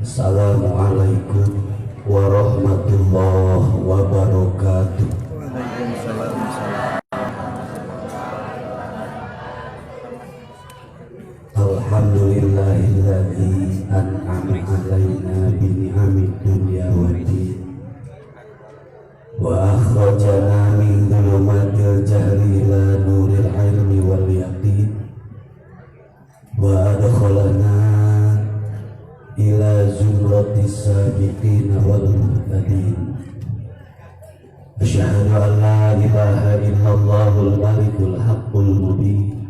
Assalamualaikum warahmatullahi wabarakatuh. Waalaikumsalam. Alhamdulillahilladzi an'ama alaina bi ni'amid dunya waddin wa akhrajana min dhulumatil jahli ila nuril ilmi wal yaqin wa adkhalana ila zumratis sabiqin wal muhtadin. Asyhadu an la ilaha illallahul malikul haqqul mubin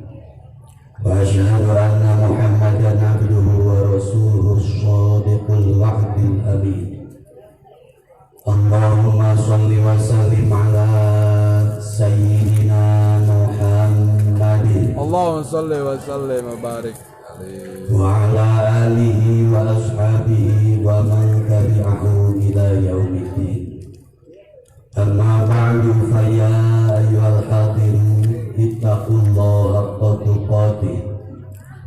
wa asyhadu anna Muhammadan abduhu wa rasuluhu shadiqul wa'dil amin. Allahumma shalli wa sallim ala sayyidina Muhammadin. Allahumma shalli wa sallim wa barik alaihi wa ala alihi wa ashabihi wa man tabi'ahu ila yaumiddin. Amma ba'du, fa ya ayyuhal hadirun ittaqullaha haqqa tuqatih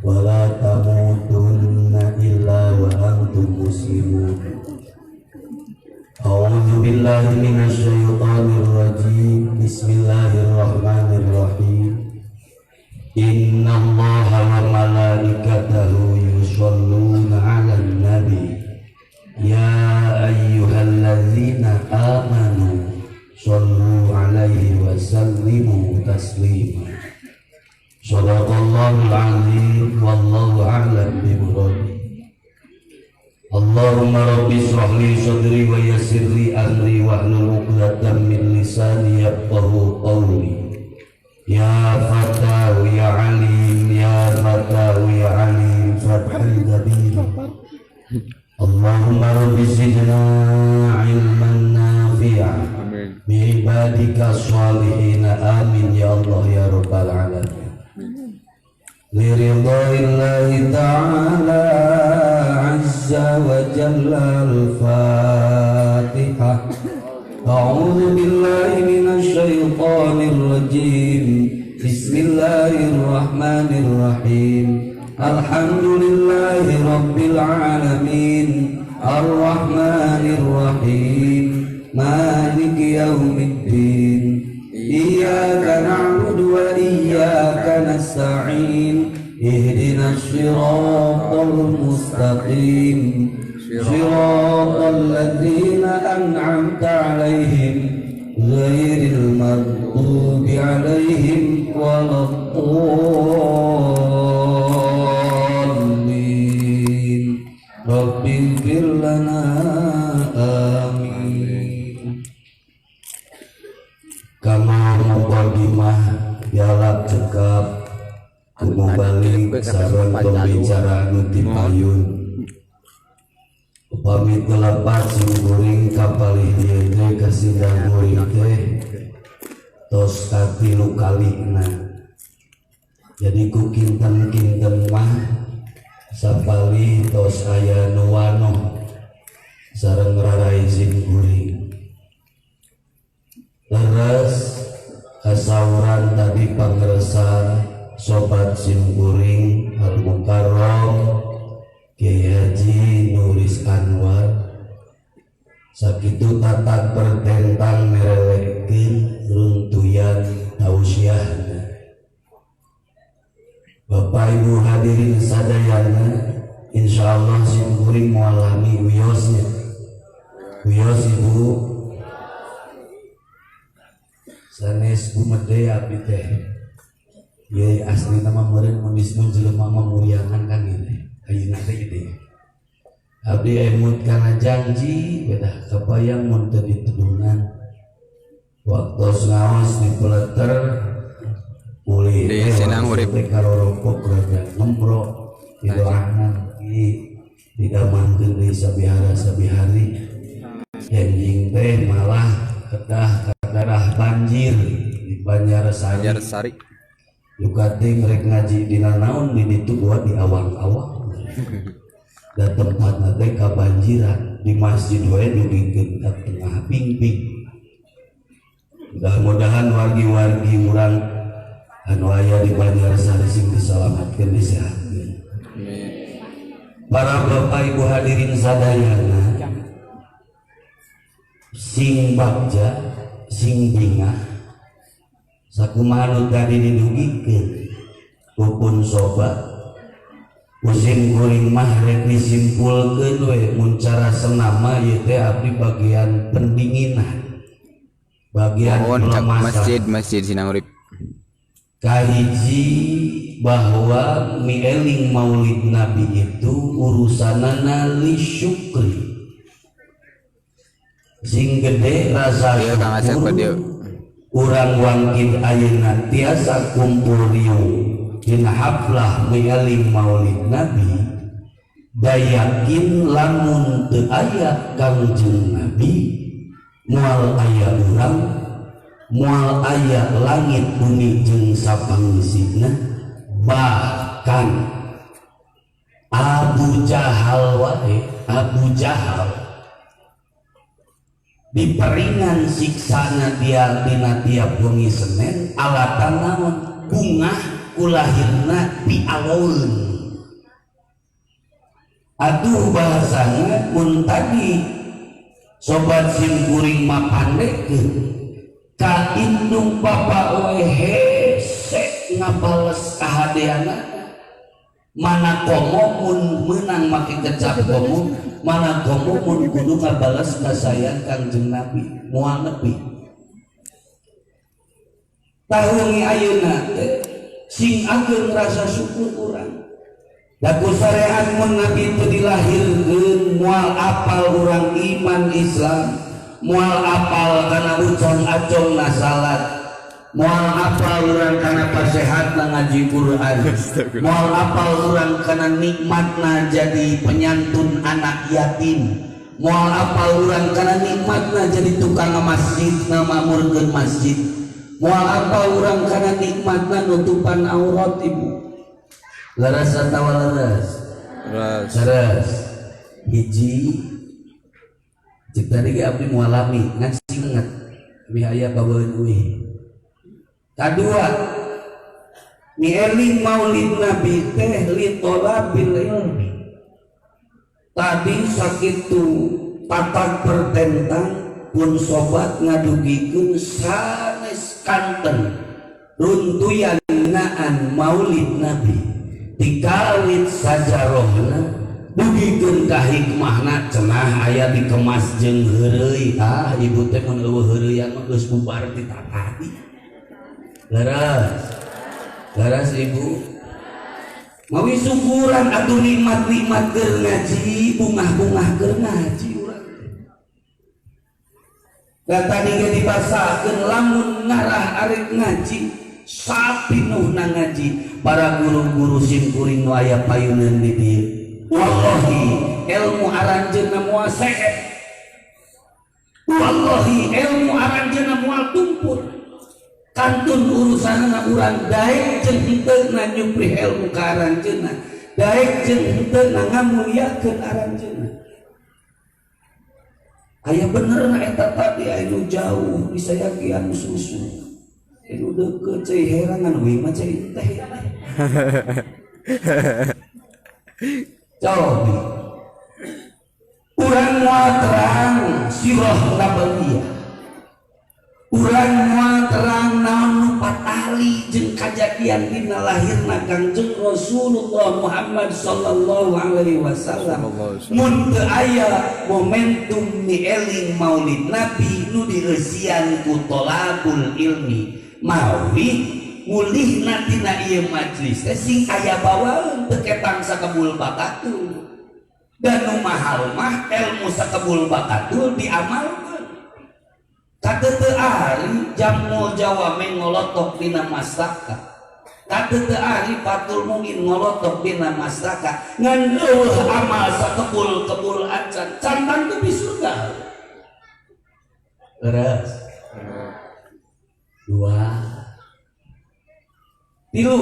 wa la tamutunna illa wa antum muslimun. A'udzu billahi minasy syaithanir rajim. Bismillahirrahmanirrahim. Innallaha wa malaikatahu yusholluna 'alan nabi ya ayyuhalladzina amanu shollu 'alaihi wa sallimu taslima. Shadaqallahul 'azim, wallahu a'lam bimuradi. Allahumma rabbi shrah li sadri wa yassir li amri wahlul 'uqdatam min lisani yafqahu qawli. Ya Fatahu ya Alim, ya Fatahu ya Alim, Fathul Qadir. Allahumma rabbi zidna ilman nafi'a bi ibadika sholihin. Amin ya Allah ya rabbal alamin. Liridha'illahi ta'ala azza wa jalla. Al-Fatihah. A'udzu billahi minasy syaithanir rajim. Bismillahirrahmanirrahim. Alhamdulillahi rabbil alamin. Arrahmanir rahim. Maliki yaumiddin. Iyyaka na'budu wa iyyaka nasta'in. Ihdinas siratal mustaqim. Siratal ladzina an'amta 'alaihim ghairil maghdubi 'alaihim waladdallin. Rabbighfir lana, amin. Kama muqaddimah dialog cekap kumubalik sareng pembicara anu ti payun. Upami telepat sim kuring kapalih dieu teh kasindang kuring teh tos katilu kalina. Jadi ku kinten-kinten mah sapalih tos aya nu wanoh sareng rarai sim kuring. Leres kasauran tadi pangersa sobat sim kuring Al Mukarram Kiai Haji Nuris Anwar sakitu tatak bertentang merelekeun runtuyan tausiahna. Bapak Ibu hadirin sadayana, insyaallah sim kuring moal lami wiosnya. Wios Ibu sanes gumede abdi teh. Ye asli nama meureun mun disebut jelema mah muriangan kan ieu. Ayeuna teh gitu. Abdi emut kana janji beda kabayang mun teu ditedungan. Waktu ngaos di peleter mulih Di Sinang Urip. Teh karorokok raja ngembro didoakeun ki didamangkeun deui sabihara sabihari. Enjing teh malah kedah kadarah banjir di Banjarsari. Banjarsari. Juga teh rek ngaji dina naon di ditu buat di awang-awang. Dan tempatna teh kabanjiran di masjid wae dugikeun ka tengah pingping. Mudah-mudahan wargi-wargi urang anu aya di Banjarsari sing disalamatkeun, disehatkeun. Amin. Para bapak ibu hadirin sadayana, sing bagja, sing bingah. Sakumaha nu tadi didugikeun ku pun sobat, ku sim kuring mah rek disimpulkeun we, mun cara senama ieu teh abdi bagian pendinginan, bagian Mohon cak pelemasan. Masjid Masjid Sinangurip. Kahiji, bahwa mieling maulid nabi itu urusanana li syukri, sing gede rasa Iya, Kang Asep, syukur. Pak. Urang wangkid ayeuna tiasa kumpul riung dina haflah mieling maulid nabi, da yakin lamun teu aya Kangjeng Nabi, moal aya urang, moal aya langit bumi jeung sapangisina. Bahkan Abu Jahal wae, Abu Jahal diperingan siksana dia dina tiap wengi Senin, alatan naon? Bungah kulahirna pialaun. Aduh, bahasanya mun tadi sobat sim kuring mah pandekeun ka indung papa we hese ngabales kahadeanana, mana komo mun menang make kecap komo, mana komo mun kudu ngabales kasayang Kangjeng Nabi, moal nepi. Tahun ayeuna teh sing ageng rasa syukur urang. Da ku syariat mun Nabi itu dilahirkeun, moal apal urang iman Islam, moal apal kana ucong acong na salat, moal apal urang kana pasehatna ngaji Quran, moal apal urang kana nikmatna jadi penyantun anak yatim, moal apal urang kana nikmatna jadi tukang masjid, ngamakmurkeun masjid, moal apal urang kana nikmatna nutupan aurat. Ibu, leres atau leres? Leres. Leres. Hiji, cik tadi ge abdi mualami ngan singet mi aya bawaeun uih. Kadua, mieling maulid nabi teh li tolabil ilmi. Tadi sakitu tatak pertentang pun sobat ngadugikeun sanes kanten runtuyan naan maulid nabi, dikawit sajarohna dugikeun ka hikmahna. Cenah aya dikemas jeung heureuy. Ah, ibu teh mun eueuh heureuyan mah geus bubar ti tadi. Leres, leres ibu? Mawi syukuran atuh nikmat-nikmat keur ngaji, bungah-bungah keur ngaji urang. Da tadi ge dibasakeun, lamun ngarah arek ngaji sapinuhna ngaji, para guru-guru sim kuring nu aya payuneun di dieu, wallahi ilmu aranjeunna moal seet, wallahi ilmu aranjeunna moal tumpur. Kantun urusanna urang daek jeung henteu na nyuprih ilmu ka aranjeunna, daek jeung henteu na ngamuliakeun aranjeunna. Aya bener na eta tadi, aya nu jauh disayakian susu, anu deukeut cai herangan, we mah cai teh. Cobi urang moal terang sirah nabawiyah, urang moal terang naon nu patali jeung kajadian dina lahirna Kangjeng Rasulullah Muhammad sallallahu alaihi wasallam, mun teu aya momentum mieling maulid nabi nu dieusian ku tolabul ilmi. Mawi mulihna tina ieu majlis teh sing aya bawaeun, teu ketang sakebul bakatul. Dan nu mahal mah ilmu sakebul bakatul diamalkeun. Kateu ahli jamul jawame ngolotok dina mastaka, kateu ahli Fathul Muin ngolotok dina mastaka, ngan eueuh amal sakebul-kebul acan, can tangtu di surga. Leres? Dua, tilu,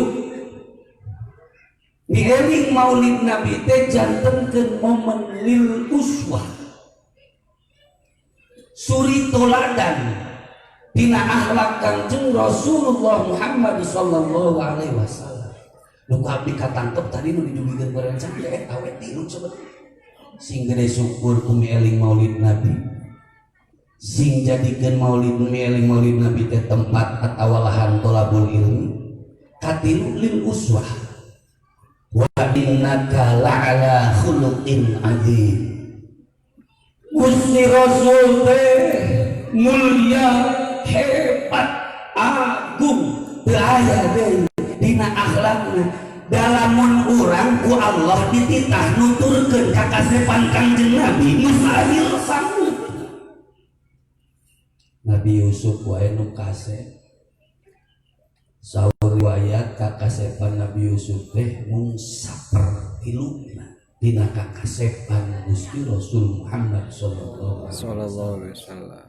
mieling maulid nabi teh jantenkeun momen lil uswah, suri toladan dina akhlak Kangjeng Rasulullah Muhammad sallallahu alaihi wasallam. Nu ku abdi katangkep tadi nu didugikeun ku rencang teh eta we tilu sebetulna. Sing gede syukur ku mieling Maulid Nabi. Sing jadikeun maulid mieling Maulid Nabi teh tempat atawa lahan tolabul ilmi. Katilu lil uswah. Wa innaka la'ala khuluqin azim. Gusti Rasul teh mulia, hebat, agung, teu aya deui dina akhlakna. Dalamun urang ku Allah dititah nuturkeun kakasepan Kangjeng Nabi, mustahil sanggup. Nabi Yusuf wae nu kasep. Saur riwayat kakasepan Nabi Yusuf teh mung sapertiluna dina kakasepan Gusti Rasul Muhammad sallallahu Sallallahu alaihi wasallam.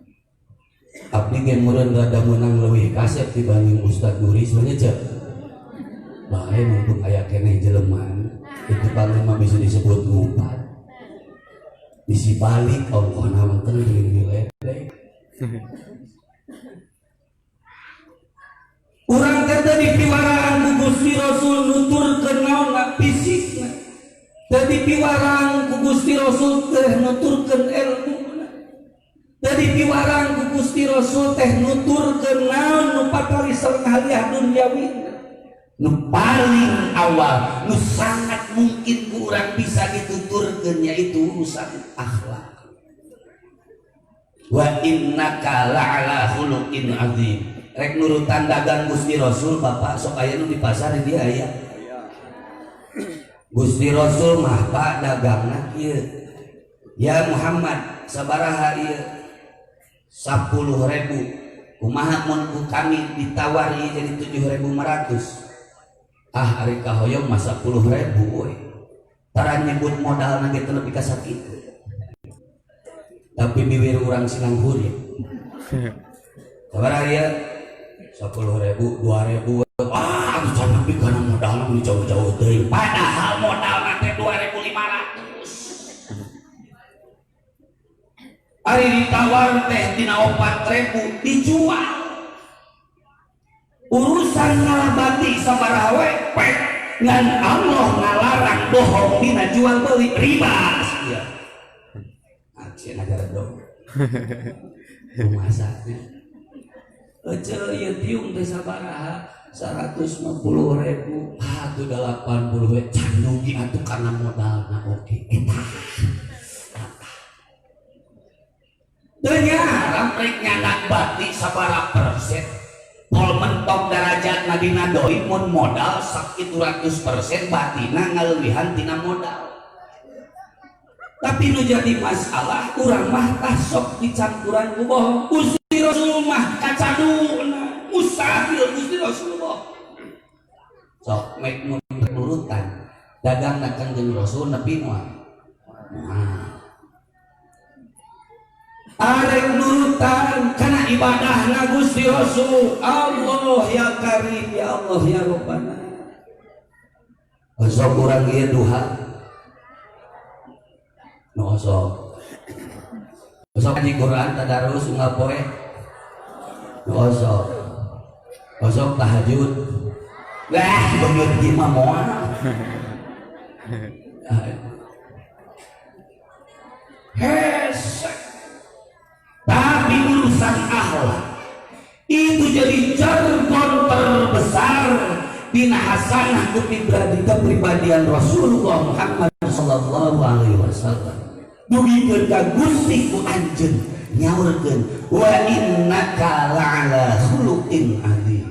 Abdi ge meureun rada meunang leuwih kasep dibanding Ustad Guri sebenarnya cek. Bae mumpung aya keneh jelema itu paling mah bisa disebut ngupat. Bisi balik Allah namun teuing diledek. Urang teh teu dipiwarang ku Gusti Rasul nuturkeun naonna fisikna. Teu dipiwarang ku Gusti Rasul teh nuturkeun ilmuna. Teu dipiwarang ku Gusti Rasul teh nuturkeun naon nu patali sareng haliah duniawina. Nu paling awal, nu sangat mungkin ku urang bisa dituturkeun yaitu urusan akhlak. Wa innaka la'ala khuluqin azim. Rek nurutan dagang Gusti Rasul bapak sok aya nu di pasar di dia aya. Gusti Rasul mah pak dagangna kieu. Ya Muhammad sabaraha ieu? 10.000. Kumaha mun ku kami ditawari jadi 7.500? Ah ari kahoyong mah 10.000 we. Tara nyebut modalna ge teu nepi ka sakitu. Tapi bibir urang sinang hurip. Sabaraha ieu? 10.000, 2.000. Wah, atuh can nepi kana modalna mun jauh-jauh teuing. Padahal modalna teh 2.500. Ari ditawar teh dina 4.000 dijual. Urusan ngalabati sabaraha we pek ngan Allah ngalarang bohong dina jual beli riba. Iya. Aceh negara dong. Masaknya. Ece ieu tiung teh sabaraha 150.000, atuh 80 we can dugi atuh karena modalna oge eta. Teu nyaram rek nyandak bati sabaraha persen. Pol mentok darajatna dina doi mun modal sakitu ratus persen batina ngaleuwihan tina modal. Tapi nu jadi masalah urang mah tah sok dicampuran ku bohong. Gusti Rasul mah kacaduna mustahil Gusti Rasul bohong. Sok mek mun nurutan dagangna Kangjeng Rasul nepi moal. Moal. Arek nurutan kana ibadahna Gusti Rasul. Allah ya Karim ya Allah ya Rabbana. Sok urang ieu duha. Nu osok. Osok ngaji Quran tadarus unggal poe. Nu osok. Osok tahajud. Wah, beungeut ieu mah moal. Hesek. Tapi urusan akhlak itu jadi jargon terbesar dina hasanah kepribadian Rasulullah Muhammad sallallahu alaihi wasallam. Dugikeun ka Gusti ku anjeun nyaurkeun wa innaka la'ala khuluqin azim.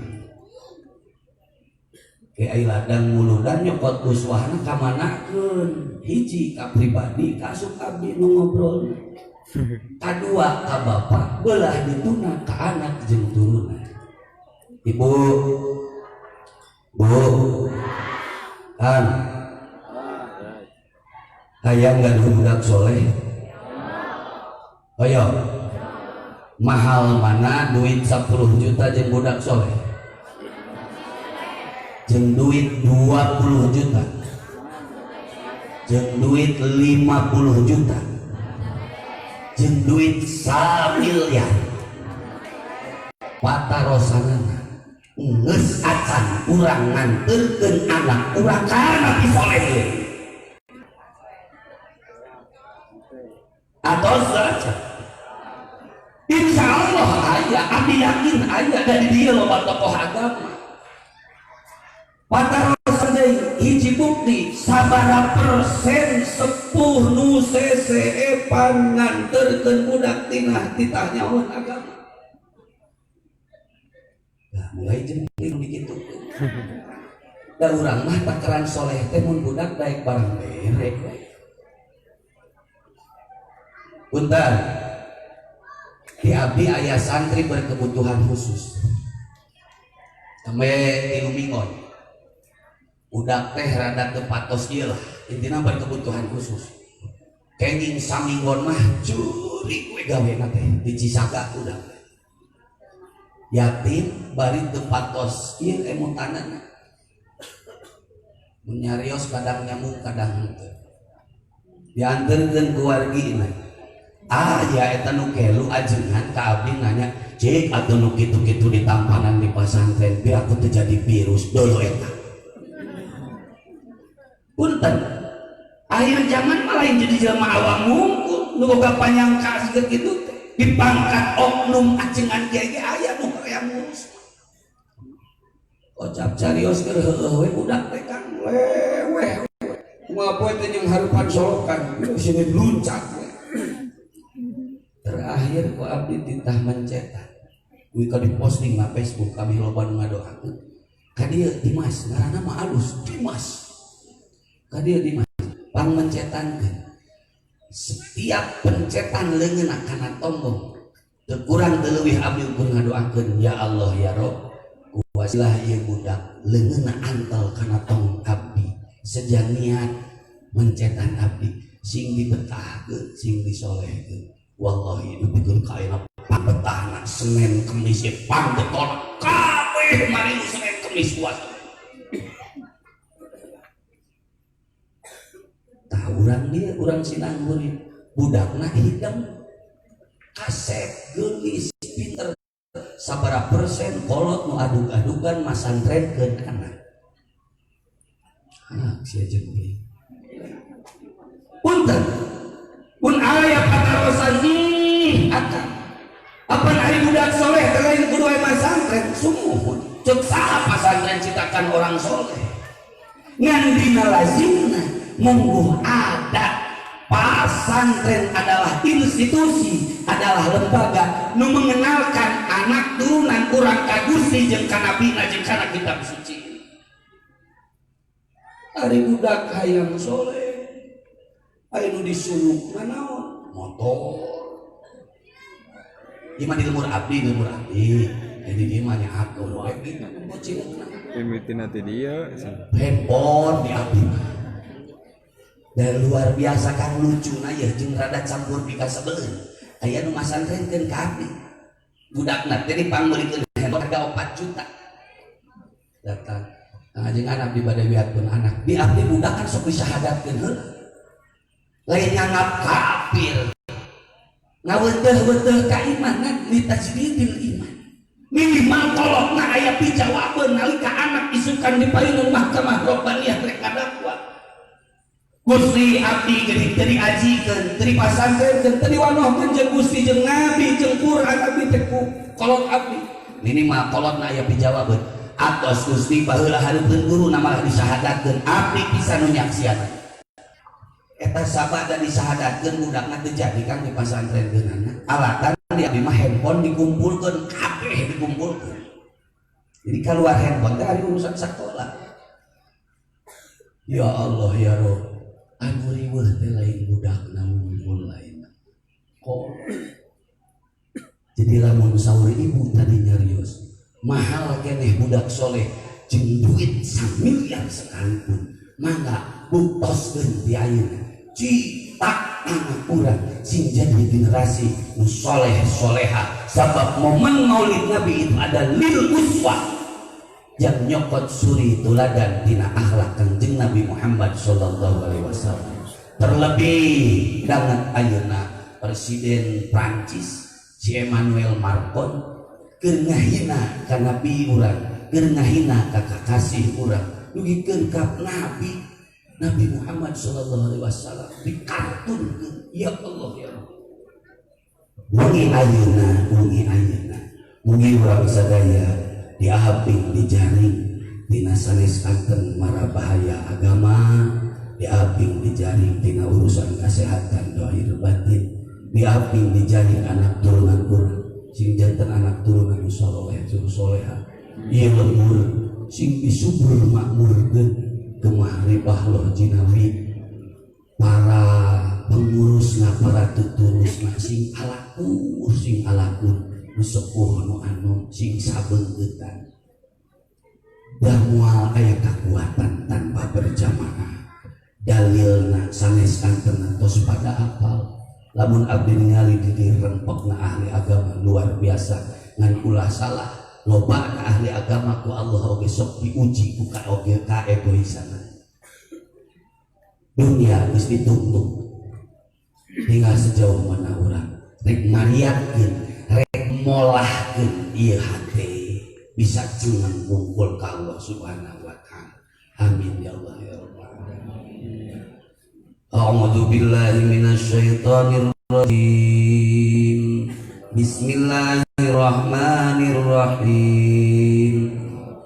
Ke ai ladang muludan nyokot uswahna ka manakeun? Hiji ka pribadi ka asup abdi nu ngobrol. Kadua ka bapak belah dituna ka anak jeung turunan. Ibu, bu, kan hayang gaduh budak soleh? Ayo, mahal mana duit 10 juta jeung budak soleh? Jeung duit 20 juta, jeung duit 50 juta, jeung duit samiliar. Patarosanana Geus acan urang nganterkeun anak urang ka Nabi soleh atau saja. Insya Allah aya, abdi yakin aya dari dia loba tokoh agama. Patarosan deui hiji bukti sabaraha persen sepuh nu CCE nganterkeun budak tina titah nyahoan agama. Nah, mulai jeung dikitukeun. Da urang mah takaran soleh teh mun budak daek barang bere. Punten. Di abdi aya santri berkebutuhan khusus. Sampai 3 minggon. Budak teh rada teu patos ieu lah, intina berkebutuhan khusus. Kenging saminggon mah jurig we gawena teh di Cisaga budak teh. Yatim bari teu patos ieu emutanana. Mun nyarios kadang nyambung kadang henteu. Dianterkeun ku wargina. Ah ya eta nu kelu ajengan ka abdi nanya, "Cik atuh nu kitu-kitu ditampanan di pasantren biar aku teu jadi virus dolo eta." Punten. Akhir zaman mah lain jadi jelema awam mungkul nu boga panyangka siga kitu teh. Dipangkat oknum ajengan kiai ge aya nu hoream ngurus. Kocap carios keur heueuh we budak teh Kang leweh. Moal poe teh jeung harupan solokan sini luncat we. Terakhir ku abdi titah mencetak. Wika diposting na Facebook kami loba nu ngadoakeun. Ka dieu Dimas ngaranna mah alus Dimas. Ka dieu Dimas pang mencetankeun. Setiap pencetan leungeunna kana tombong. Teu kurang teu leuwih abdi ukur ngadoakeun ya Allah ya Rob. Kuwasilah ieu budak leungeunna antel kana tong abdi. Seja niat mencetan abdi sing dibetahkeun sing disolehkeun. Wallahi nepikeun ka ayeuna pambetahna Senin Kemis ye pambetona kabeh mari Senin Kemis puasa. Tah urang dieu urang Sinanggur budakna hideng kasep geulis pinter sabaraha persen kolot nu adug-adugan masantrenkeun anak. Anak sia jeung ieu. Punten. Pun aya patarosan akang. Apan ari budak soleh teh lain kudu aya masantren sumuhun. Ceuk saha pasantren citakan orang soleh. Ngan dina lazimna mungguh ada pasantren adalah institusi, adalah lembaga nu mengenalkan anak turunan urang ka Gusti jeung ka Nabina jeung kana kitab suci. Ari budak hayang soleh aya nu disuluk nanaon motor. Ieu mah di lemur abdi, di lemur abdi. Jadi dia mah nya atur we gitu bocilna. Mimitina teh dia. Handphone di abdi mah. Dan luar biasa kang lucuna yeuh jeung rada campur pikasebeleun. Aya nu masantrenkeun ka abdi. Budakna teh dipangmeulikeun handphone harga 4 juta. Datang. Ngajengan abdi bade wiatkeun anak. Di abdi budak kan sok disyahadatkeun heula. Lain nganggap kafir. Ngaweuteuh-weuteuh ka imanan litajdidil iman. Minimal kolotna aya pijawabeun nalika anak isukan di payungan mahkamah robbaniyah rek ngadakwa. Gusti abdi geuning teu diajikeun, teu dipasantrenkeun, teu diwanohkeun jeung Gusti jeung Nabi jeung Quran abdi teh ku kolot abdi. Minimal kolotna aya pijawabeun. Atos Gusti baheula hareupeun guru na malah disyahadatkeun abdi pisan nu nyaksian. Eta sabada disyahadatkeun budakna teu jadi kang dipasantrenkeunana. Alatan di abdi mah handphone dikumpulkeun kabeh dikumpulkeun. Jadi keluar handphone teh ari urusan sakola. Ya Allah ya Rob, anu riweuh teh lain budakna unggul lain. Kok jadi lamun saur ibu tadi nyarios mahal keneh budak soleh jeung duit samiliar sekalipun mangga buktoskeun di ayeuna citak anak urang sing jadi generasi nu soleh soleha. Sabab momen maulid Nabi itu ada lil uswah yang nyokot suri tuladan dina akhlak Kangjeng Nabi Muhammad sallallahu alaihi wasallam. Terlebih danget ayeuna Presiden Prancis si Emmanuel Macron keur ngahina ka Nabi urang, Keur ngahina ka kakasih urang, dugikeun ka Nabi Nabi Muhammad sallallahu alaihi wasallam dikartunkeun. Ya Allah ya Allah. Wengi ayeuna, wengi ayeuna. Mugi urang sadaya diaping dijaring tina sanes kanten mara bahaya agama, diaping dijaring tina urusan kesehatan dohir batin, diaping dijaring anak turunan urang sing janten anak turunan nu soleh soleha, ieu lembur sing disubur makmurkeun gemah ribah loh jinawi. Para pengurusna, para tuturusna sing alakur, sing alakur, nu sepuh nu anom sing sabeungeutan. Da moal aya kakuatan tanpa berjamaah. Dalilna sanes kantenan tos pada apal. Lamun abdi ningali di dirempekna ahli agama luar biasa, ngan ulah salah, lobana ahli agama ku Allah oge sok diuji ku ka oge kaegoisana. Dunia geus dituntut, tinggal sejauh mana urang rek mariatkeun, rek molahkeun ieu hate bisa jungang bungkul ka Allah Subhanahu wa taala. Amin ya Allah ya rabbal alamin. A'udzu billahi minasyaitonir rajim. Bismillahirrahmanirrahim.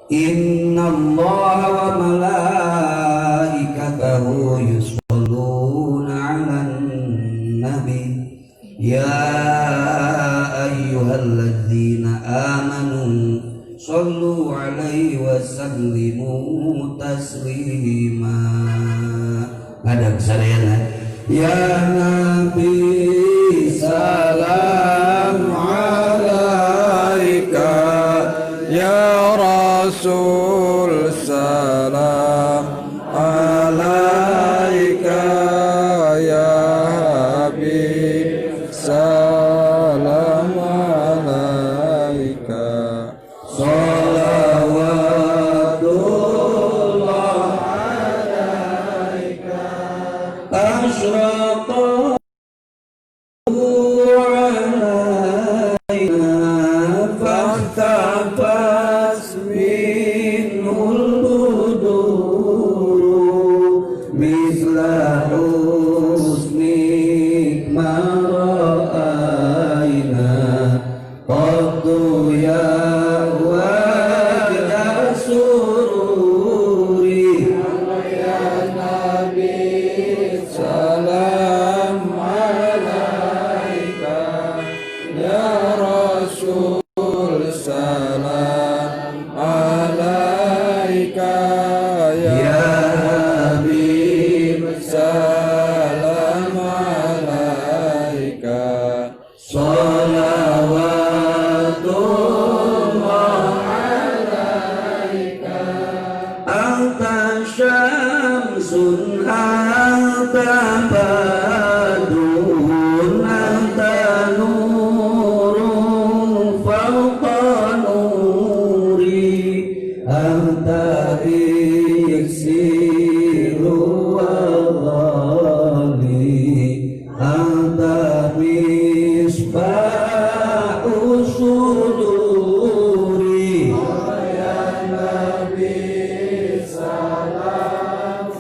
Innallaha wa malaikatahu yusholluna 'alan nabi. Ya ayyuhalladzina amanu sallu 'alaihi wa sallimu taslima. Ngadeg sadayana. Ya Nabi salam alaika, ya Rasul salam alaika, ya Habib salam alaika, salawatullah alaika, asraqa alaina fahtafas minhul buduru mithla husnik ma ra'ayna qaddu ya wajda sururi. Ya Nabi salam alaika, ya Rasul salam alaika, ya Ya Habib salam alaika, salawatullah alaika, anta syamsun anta badrun anta nurun fawqa nuri anta iksiru wa ghali anta misbahu suduri. Ya Nabi salam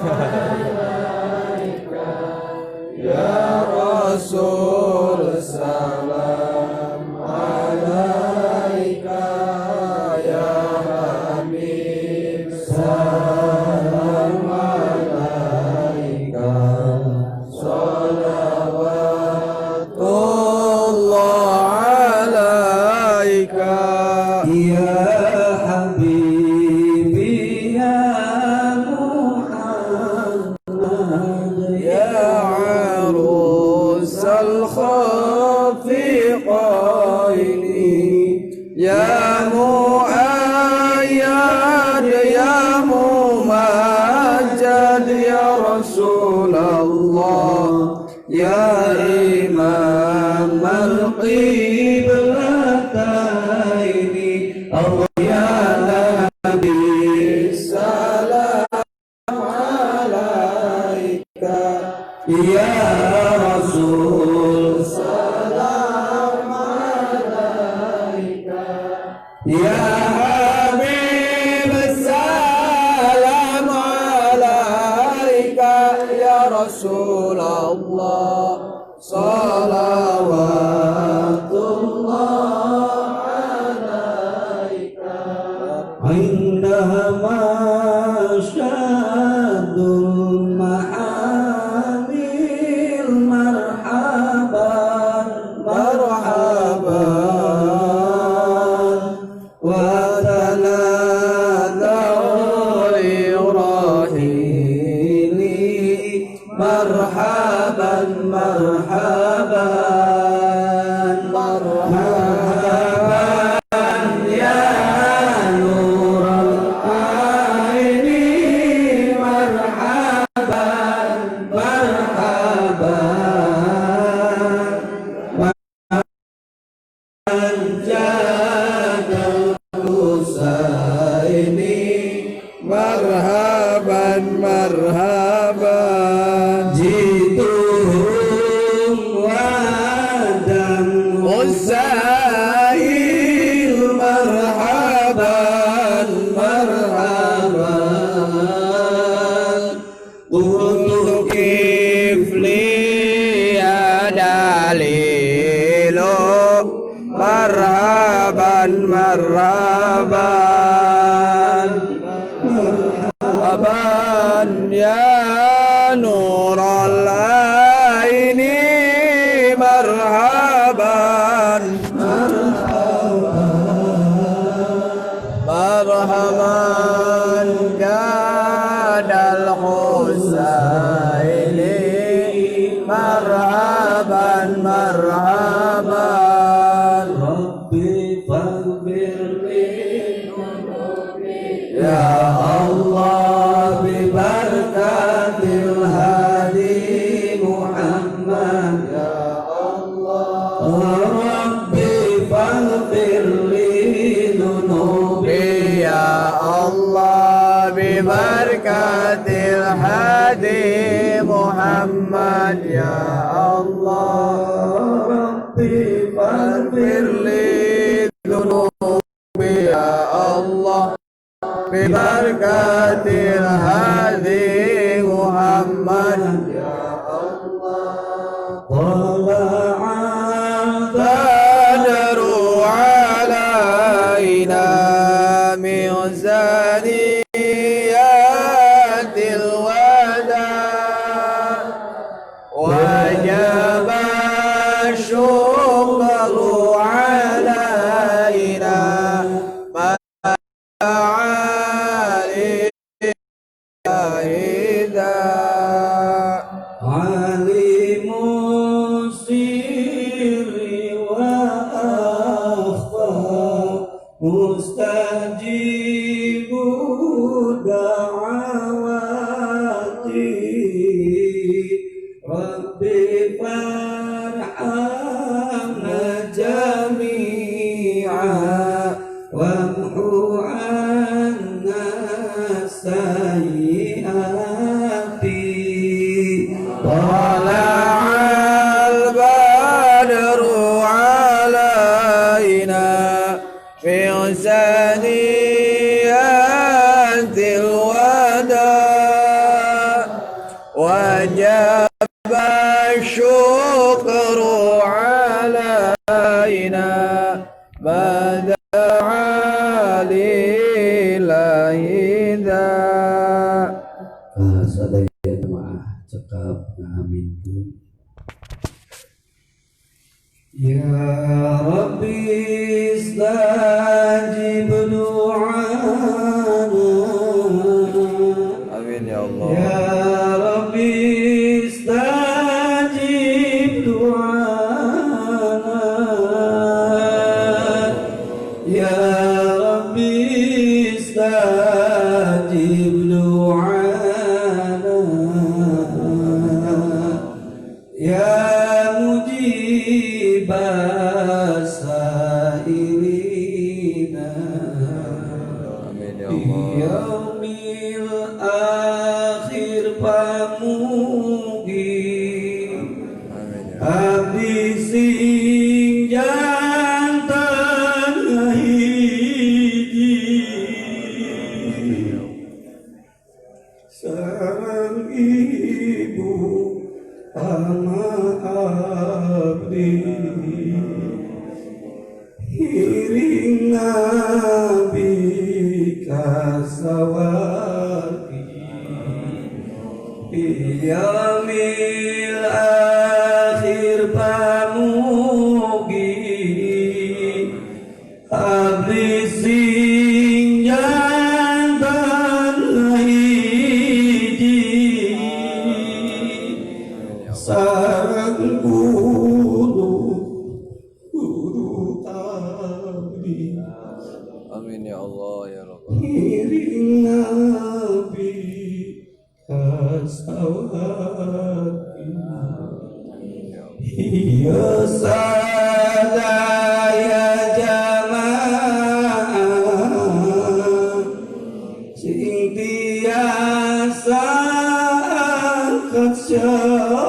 alaika, ya Rasul salam alaika, ya Habib salam alaika, salawatullah alaika. Ya Habibi ya Muhammad Ya عروس الخافقين يا مؤيد يا ممجد يا رسول الله يا إمام القبلتين الله ya Nabi سلام عليك ya Rasul سلام عليك ya Habib Rasulullah salawatullah alaika. Indahama syadul ma'anil marhaban marhaban wa tanadaw lirahili marhaban marhaban marhaban ya nural aini marhaban marhaban man jadal husaini marhaban marhaban jituhum wadam Usail marhaban marhaban qultu kifli adalilu marhaban marhaban marhaban ya nural aini marhaban marhaban jadal husaini marhaban marhaban Rabbi faghfir li ya Allah bi barakatil hadi Muhammad ya Allah Rabbi faghfir li dhunubi ya Allah bi barakatil hadi Muhammad ya Allah Rabbi faghfir li dhunubi ya Allah bi barakatil hadi Muhammad ya Allah. Tala'al badru alaina min zaniyatil wada wajaba syukru alaina ma alimu sirri wa akhfa mustajibu da'awati rabbi farhamna jami'a wamhu 'anna sayyiati. Tala'al badru alaina min saniyatil wada wajaba syukru alaina ma da'a lillahi dha. Sadaya jemaah cekap ngaminkeun. Ya Rabbi istajib du'ana. Amin ya Allah. Ya Rabbi istajib du'ana. Ya Rabbi istajib du'ana. Ya mujibas sailina. Amin ya Allah. Yaumil akhir pamugi. Amin ya Allah. Abdi sing jantan hiji. Sareng ibu ama abdi Hiring Nabi kasawargi Yaumil akhir pamugi abdi sing jantan hiji sareng guru guru abdi. Amin ya Allah ya Rabb. Ngiring Nabi kasawargi. Iya sadaya jamaah sing tiasa angkat syarah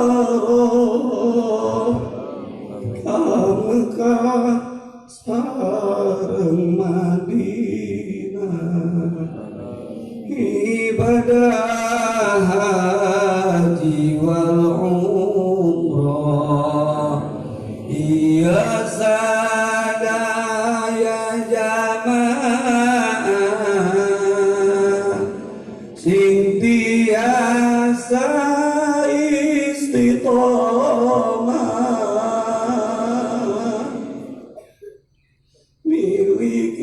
ka Mekah sareng Madinah ibadah haji wal umrah. Iya sadaya jamaah sing tiasa istiqomah milik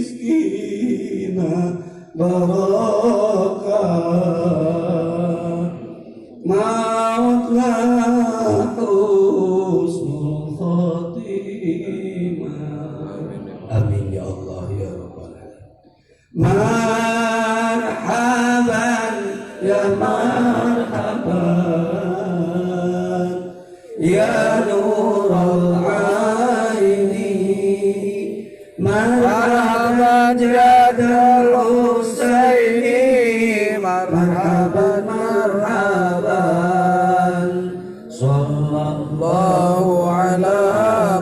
rizkina barokah mautna husnul khotimah. Amin ya Allah ya Rabbal alamin. Marhaban ya marhaban ya nurul aini marhaban jadal Husaini marhaban marhaban sallallahu ala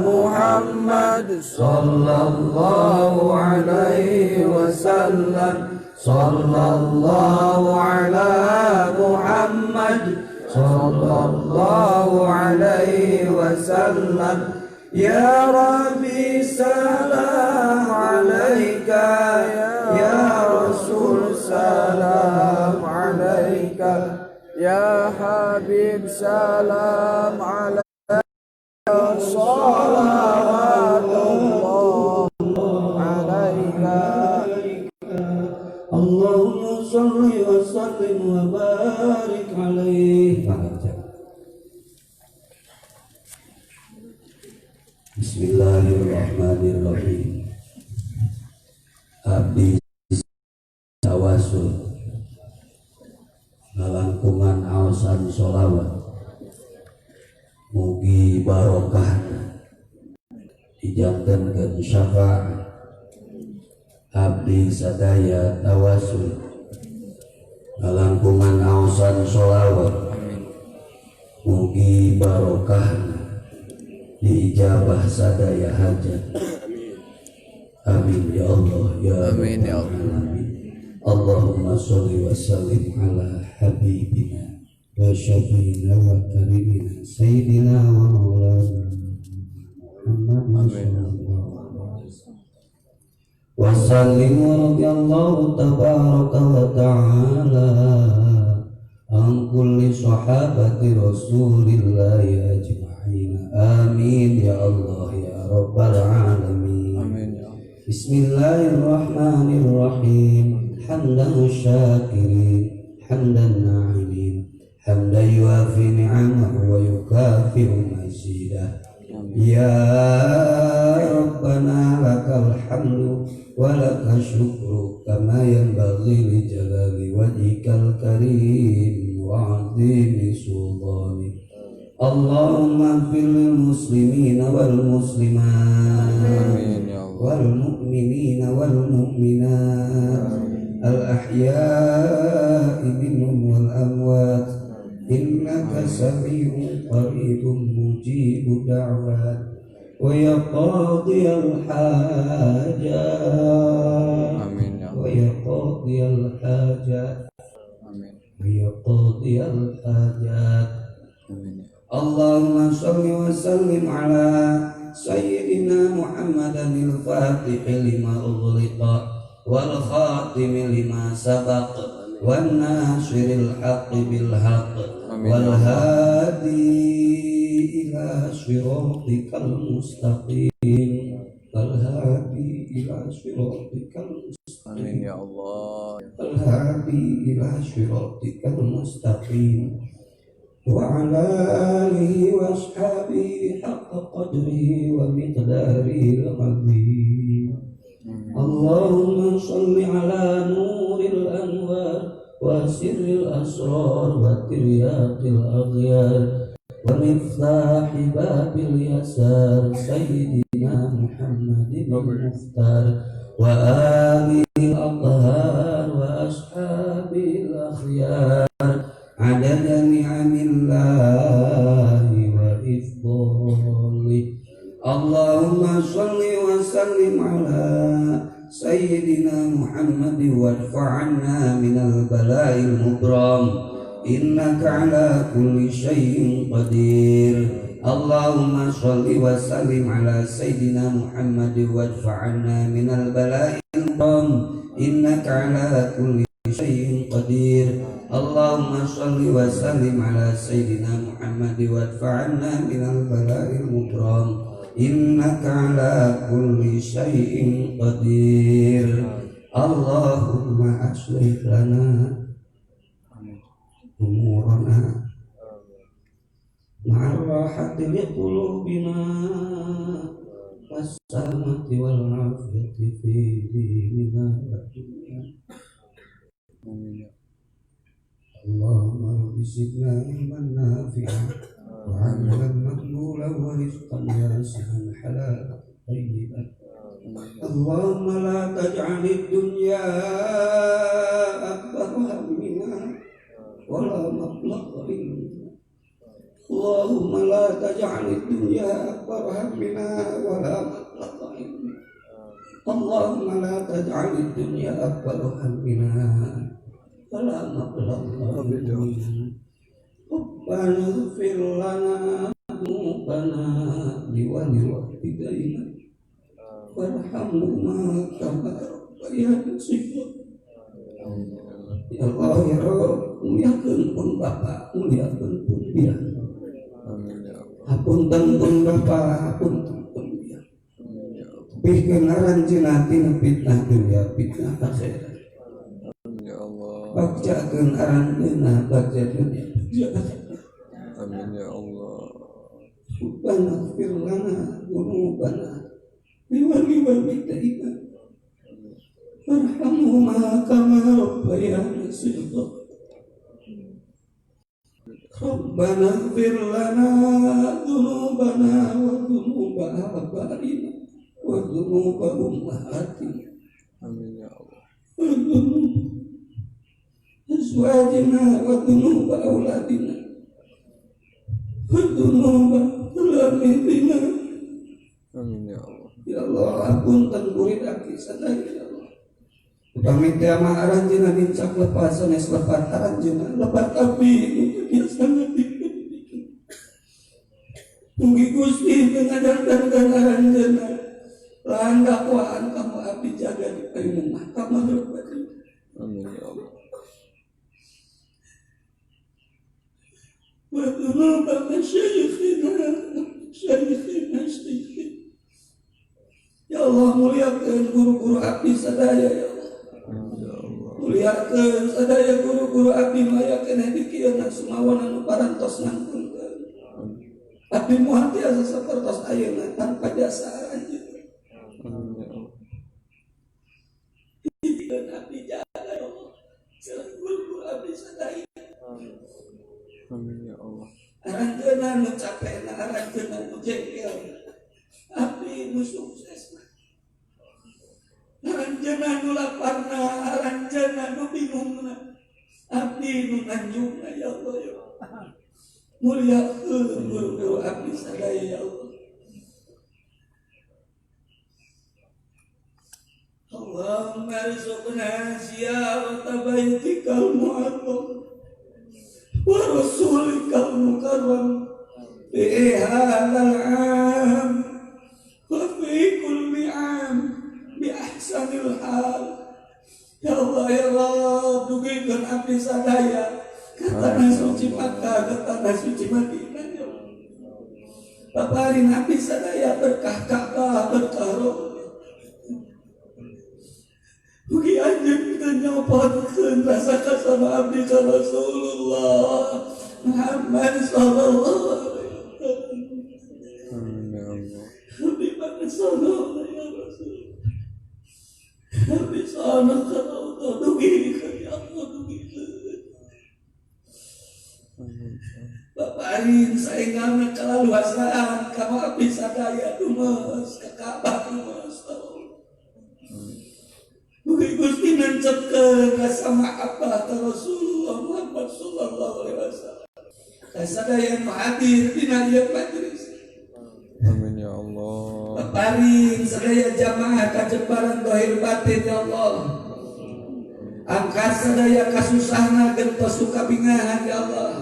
Muhammad sallallahu alaihi wasallam sallallahu ala Muhammad sallallahu alaihi wasallam. Ya Rabbi salam alaika ya Rasul salam alaika ya Habib salam alaika salawatullah alaika. Allahumma salli wa sallim wa barik alaihi. Bismillahirrahmanirrahim. Abdi tawasul ngalangkungan aosan sholawat mugi barokah dijantenkeun syafaat. Abdi sadaya tawasul ngalangkungan aosan sholawat mugi barokah diijabah sadaya hajat. Amin ya Allah ya Amin ya Allah. Allahumma sholli wa sallim ala habibina wa syafiina wa karimina sayyidina wa maulana Muhammad sallallahu alaihi wa sallim wa radiyallahu tabaraka wa ta'ala an kulli sahabati rasulillahi ajma'in. Amin ya Allah ya Rabbal alamin. Amin ya Allah. Bismillahirrahmanirrahim. Hamdan syakirin hamdan na'imin hamdan yuafi ni'amahu wa yukafi'u mazidah. Ya Rabbana lakal hamdu wa lakal syukru kama yanbaghi li jalali wajhikal karim wa 'azimi sultanik. Allahumma ighfir lil muslimina wal muslimat wal mu'minina wal mu'minat al ahya'i minhum wal amwat innaka sami'un qaribun mujibud da'wat wa ya qadiyal hajat. Amin ya wa ya qadiyal hajat. Amin. ليقضي الحاجات. Amin. اللهم صل وسلم على سيدنا محمد الفاتح لما أغلق والخاتم لما سبق والناصر الحق بالحق Amin. والهادي إلى صراطك المستقيم والهادي إلى صراطك المستقيم Amin ya Allah. الهادي إلى صراطك المستقيم وعلى آله وأصحابه حق قدره ومقداره العظيم. اللهم صل على نور الأنوار وسر الأسرار وترياق الأغيار ومفتاح باب اليسار سيدنا محمد المختار وآله الأطهار وأصحابه الأخيار عدد نعم الله وإفضاله. اللهم صل وسلم على سيدنا محمد وارفع عنا من البلاء المبرم إنك على كل شيء قدير. اللهم صل وسلم على سيدنا محمد وادفع عنا من البلاء المبرم إنك على كل شيء قدير. اللهم صل وسلم على سيدنا محمد وادفع عنا من البلاء المبرم إنك على كل شيء قدير. اللهم أصلح لنا أمورنا مع الراحة لقلوبنا والسلامة والعافية في ديننا ودنيانا. Amin. اللهم رب زدنا علما نافعا وعملا مقبولا ورزقا واسعا حلالا طيبا. اللهم لا تجعل الدنيا أكبر همنا ولا مبلغ علمنا. اللهم لا تجعل الدنيا أكبر همنا ولا مبلغ علمنا. اللهم لا تجعل الدنيا أكبر همنا ولا مبلغ علمنا. ربنا اغفر لنا ذنوبنا ولوالدينا وارحمهما كما ربيانا صغارا. Ya Allah ya Rabb, muliakeun pun Bapa, muliakeun pun biang. Amin ya Allah. Hapunten pun Bapa, hapunten pun biang. Amin ya Allah. Pihkeun aranjeunna tina fitnah dunia, fitnah akhirat. Amin ya Allah. Bagjakeun aranjeunna bagja dunia, bagja akhirat. Amin ya Allah. Rabbana ighfir lana dzunubana wa liwalidayna warhamhuma kama rabbayana shighara. Rabbana ighfir lana dzunubana wa dzunuba abaina wa dzunuba ummahatina. Amin ya Allah. Wa dzunuba azwajina wa dzunuba auladina wa dzunuba talamidina. Amin ya Allah. Ya Allah, apunten kurid abdi sadaya ya Allah. Upami teh mah aranjeunna nincak lepat sanes lepat aranjeunna lepat abdi nu teu biasa ngadikeun. Mugi Gusti teu ngadanten aranjeunna lan dakwaan kamu abdi jaga di payung mahkamah berbagi. Amin ya Allah. Wa dzunuba masyayikhina syayikhina syayikhina. Ya Allah, muliakeun guru-guru abdi sadaya ya Allah. Ya Allah. Muliakeun sadaya guru-guru abdi maya keneh di kieu sumawana nu parantos nangtungkeun. Abdi moal tiasa sapertos ayeuna tanpa jasa aranjeun. Amin ya Allah. Dan abdi jaga ya Allah. Sareng guru-guru abdi sadaya. Amin ya Allah. Aranjeunna nu capekna, aranjeunna nu jengkel. Abdi nu suksesna. Aranjeunna nu laparna, aranjeunna nu bingungna. Abdi nu nganjungna ya Allah ya Allah. Muliakeun guru-guru abdi sadaya ya Allah. Allahumma arzuqna ziyarata baitikal mu'azzam wa rasulikal mukarram fi hadzal 'am wa fi kulli 'am bi ahsanil hal. Ya Allah ya Rabb, dugikeun abdi sadaya ka tanah suci Makkah, ka tanah suci Madinah ya Allah. Paparin abdi sadaya berkah Ka'bah, berkah Rabb. Mugi anjeun teu nyopotkeun rasa kasama abdi ka Rasulullah Muhammad sallallahu alaihi wasallam. Amin ya Allah. Abdi mana sono ya Rasul. Abdi sono ka Allah dugikeun ya Allah dugikeun. Baparin saenggalna kalaluasaan ka abdi sadaya dumes ka Ka'bah dumes. Mugi Gusti nancepkeun rasa mahabbah ka Rasulullah Muhammad sallallahu alaihi wasallam. Kasadaya nu hadir dina ieu majelis. Amin ya Allah. Paparin sadaya jamaah kajembaran zahir batin ya Allah. Angkat sadaya kasusahna gentos kabingahan ya Allah.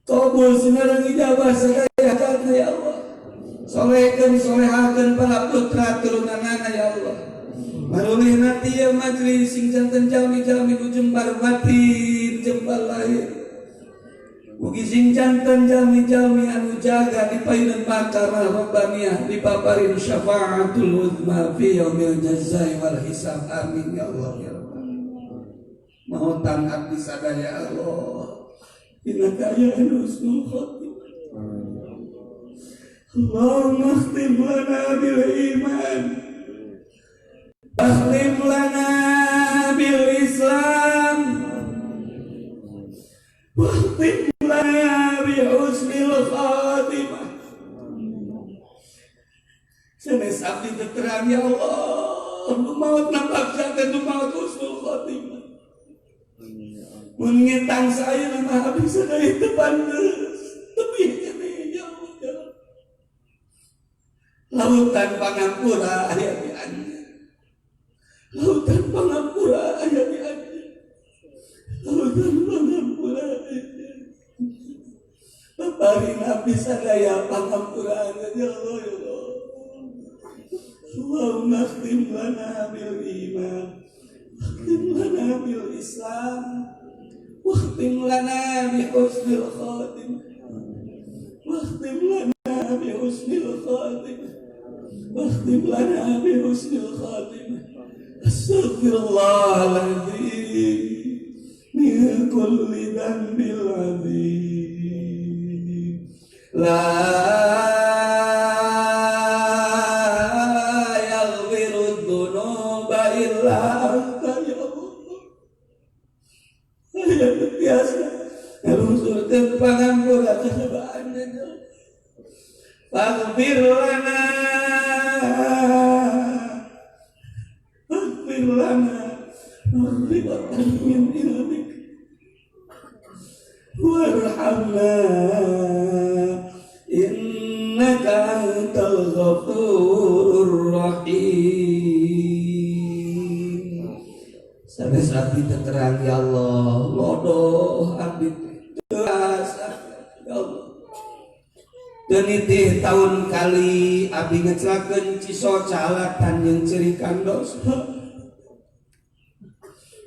Kabul sinareng ijabah sadaya hajatna ya Allah. Solehkeun solehakeun para putra turunanana ya Allah. Marulih nanti ya majlis sing janten jalmi-jalmi nu jembar batin jembar lahir. Mugi sing janten jalmi-jalmi anu jaga di payunan makamah rabbaniyah dipaparin syafaatul uzma fi yaumil jazai wal hisab. Amin ya Allah ya Rabb. Mahotan abdi sadaya Allah. Innaka ya husnul khatimah. Allahumma khtim lana bil iman. Akhtim lana bil Islam. Wakhtim lana bi husnil khatimah. Sanes abdi terang ya Allah, nu maot nampak janten nu maot husnul khatimah. Mun ngitang saya mah abdi sadaya teu pantes. Tebih keneh ya Allah. Lautan pangampura aya di anjeun. Lautan pangampura aya di anjeun. Lautan pangampura aya di anjeun. Paparin abdi sadaya pangampuraan ya Allah ya Allah. Allahumma khtim lana bil iman, wakhtim lana bil Islam, wakhtim lana bi husnil khatimah, wakhtim lana bi husnil khatimah, wakhtim lana bi husnil khatimah. Astaghfirullahaladzim min kulli dzambil azim. La yaghfiru dzunuba illa anta ya Allah. Aya biasa ngalungsurkeun pangampura kasabaan ya Allah. Faghfir lana, faghfir lana maghfiratan min indik warhamna innaka antal ghafurur rahim. Sanes abdi terang ya Allah, lodoh abdi teras ya Allah. Denitih tahun kali abdi ngecelakeun ciso calatan yang cerikan dosa.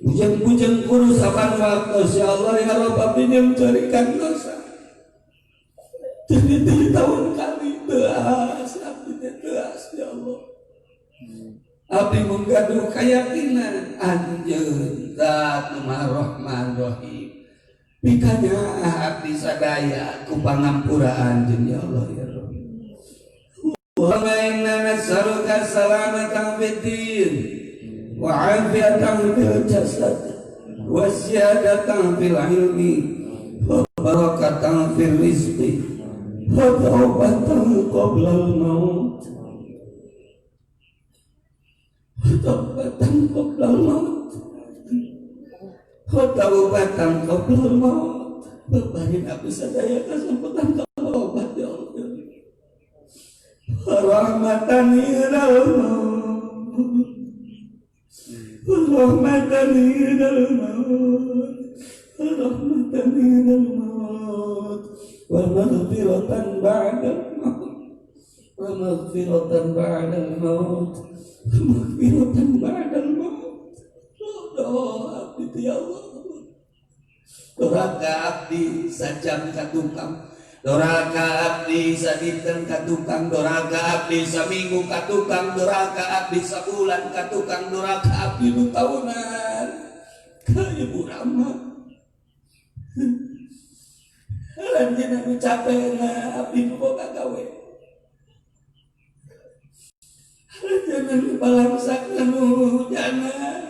Bujeng-bujeng kurus saban waktu ya Allah ya Rabb abdi yang cerikan dosa. Denitih tahun kali teas abdi teas ya Allah. Abdi menggaduh keyakinan anjeun zat nu Maha Rahman Rahim. Mikanya abdi sadaya ku pangampura anjeun ya Allah ya Rabb. Allahumma inna nas'aluka salamatan fid din wa 'afiyatan fil jasad wa ziyadatan fil ilmi wa barakatan fil rizqi wa taubatan qabla al maut. Wa taubatan qabla al maut. Wa taubatan qabla al maut. Baparin abdi sadaya kesempatan taubat ya Allah. Rahmatan ilal maut. Rahmatan indal maut, rahmatan indal maut, wa maghfiratan ba'dal maut, wa maghfiratan ba'dal maut, wa maghfiratan ba'dal maut. Doa abdi ya Allah. Doraka abdi sajam ka tukang, doraka abdi sadinten ka tukang, doraka abdi saminggu ka tukang, doraka abdi sabulan ka tukang, doraka abdi nu tahunan ka Ibu Rama. Lanjeunna nu capena abdi nu boga gawe. Lanjeunna nu balangsakna nu hujanan.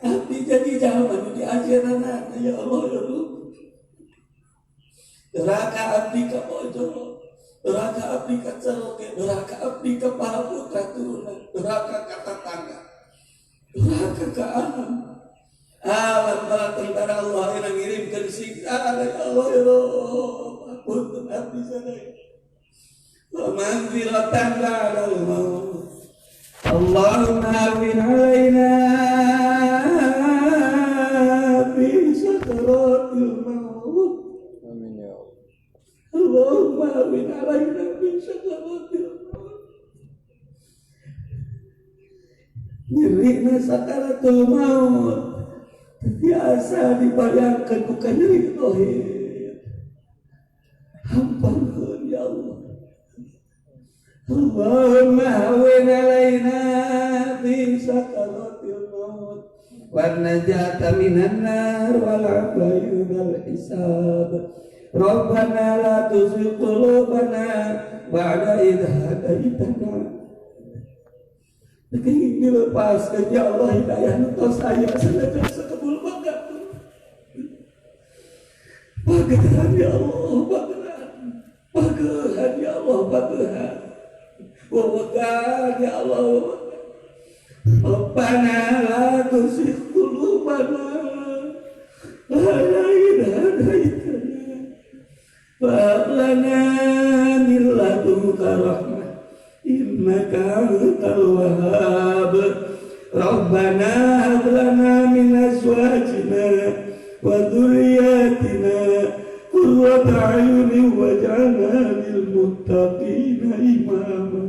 Abdi jadi jalma nu diajaranana ya Allah ya Allah. Doraka abdi ka bojo, doraka abdi ka ceroke, doraka abdi ka para putra turunan, doraka ka tetangga, doraka ka alam. Alam bala tentara Allah yang ngirimkeun siksa ya Allah ya Allah. Ampun abdi sadaya. Wa maghfiratan ba'dal maut. Allahumma awin alaina fi sakaratil maut. Amin ya Allah. Allahumma awin alaina fi sakaratil maut. Nyerina sakaratul maut biasa dibayangkan bukan nyeri zahir. Hamparkeun ya Allah. Allahumma awin alaina fi sakaratil maut wan najata minan nar wal afwa minal hisab. Rabbana la tuzigh qulubana ba'da idh hadaitana. Ingin dilepaskan ya Allah hidayah nu tos aya sanajan sakebul bagat. Bagehan ya Allah, bagehan. Bagehan ya Allah, bagehan. Wawakan ya Allah. Rabbana la tuzigh qulubana ba'da idh hadaitana wa hab lana min ladunka rahmah innaka antal wahhab. Rabbana hab lana min azwajina wa dzurriyyatina qurrata a'yunin waj'alna lil muttaqina imama.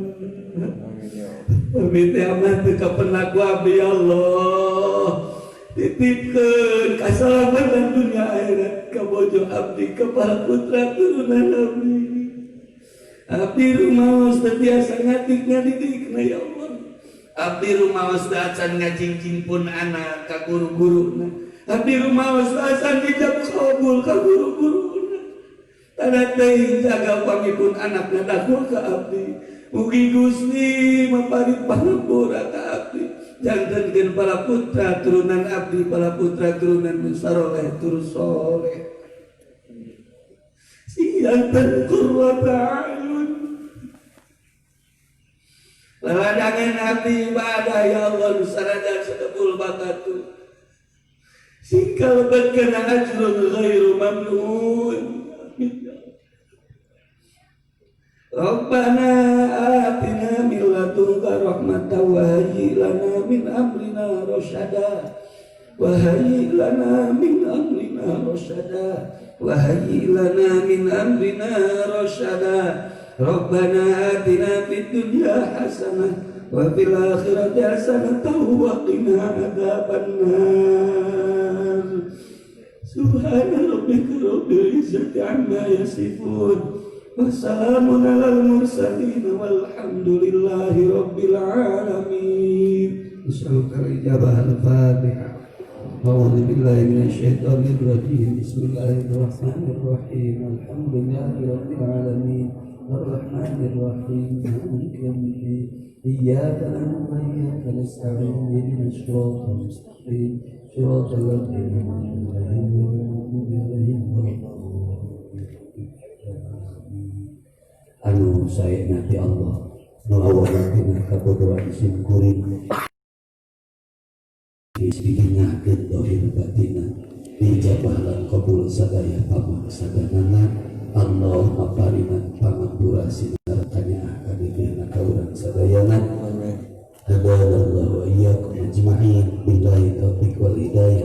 Amin ya Allah. Abdi teh mah teu kapenak ku abdi ya Allah. Titipkeun kasalamatan dunia akhirat ka bojo abdi, ka para putra turunan abdi. Abdi rumaos teu tiasa ngatik ngadidikna ya Allah. Abdi rumaos teu acan ngajingking pun anak ka guru-guruna. Abdi rumaos teu acan dijab kabul ka guru-guruna. Tanda teuing jaga pangipun anak ngadakur ka abdi. Mugi Gusti maparit pangampura ka abdi. Jantenkeun para putra turunan abdi, para putra turunan nu saroleh tur soleh. Sing janten qurrata a'yun. Laladangan abdi ibadah ya Allah nu sanajan sakebul bakatu. Sing kalebetkeun ajrun ghairu mamnun. Rabbana atina min ladunka rahmatan wa hayyi lana min amrina rasyada. Wa hayyi lana min amrina rasyada. Wa hayyi lana min amrina rasyada. Rabbana atina fid dunya hasanah wa fil akhirati hasanah wa qina adzabannar. Subhana rabbika rabbil izzati amma yasifun. Wassalamun alal mursalin walhamdulillahi rabbil alamin. Nas'aluka al-ijabah al-Fatihah. A'udzu billahi minasyaitonir rajim. Bismillahirrahmanirrahim. Alhamdulillahi rabbil alamin. Arrahmanir rahim. Maliki yaumiddin. Iyyaka na'budu wa iyyaka nasta'in. Ihdinas siratal mustaqim. Siratal ladzina an'amta 'alaihim ghairil maghdubi 'alaihim waladdallin. Anu saya nanti Allah nu awalan kabodohan sim kuring dibingahkeun dohir batina dijabah lan qabul sadaya pamaksadanana. Allahumma parinan pangampura sinar kanyaah ka diriana ka urang sadayana. Amin. Hadanallahu wa iyyakum. Ajma'in. Billahi taufiq wal hidayah.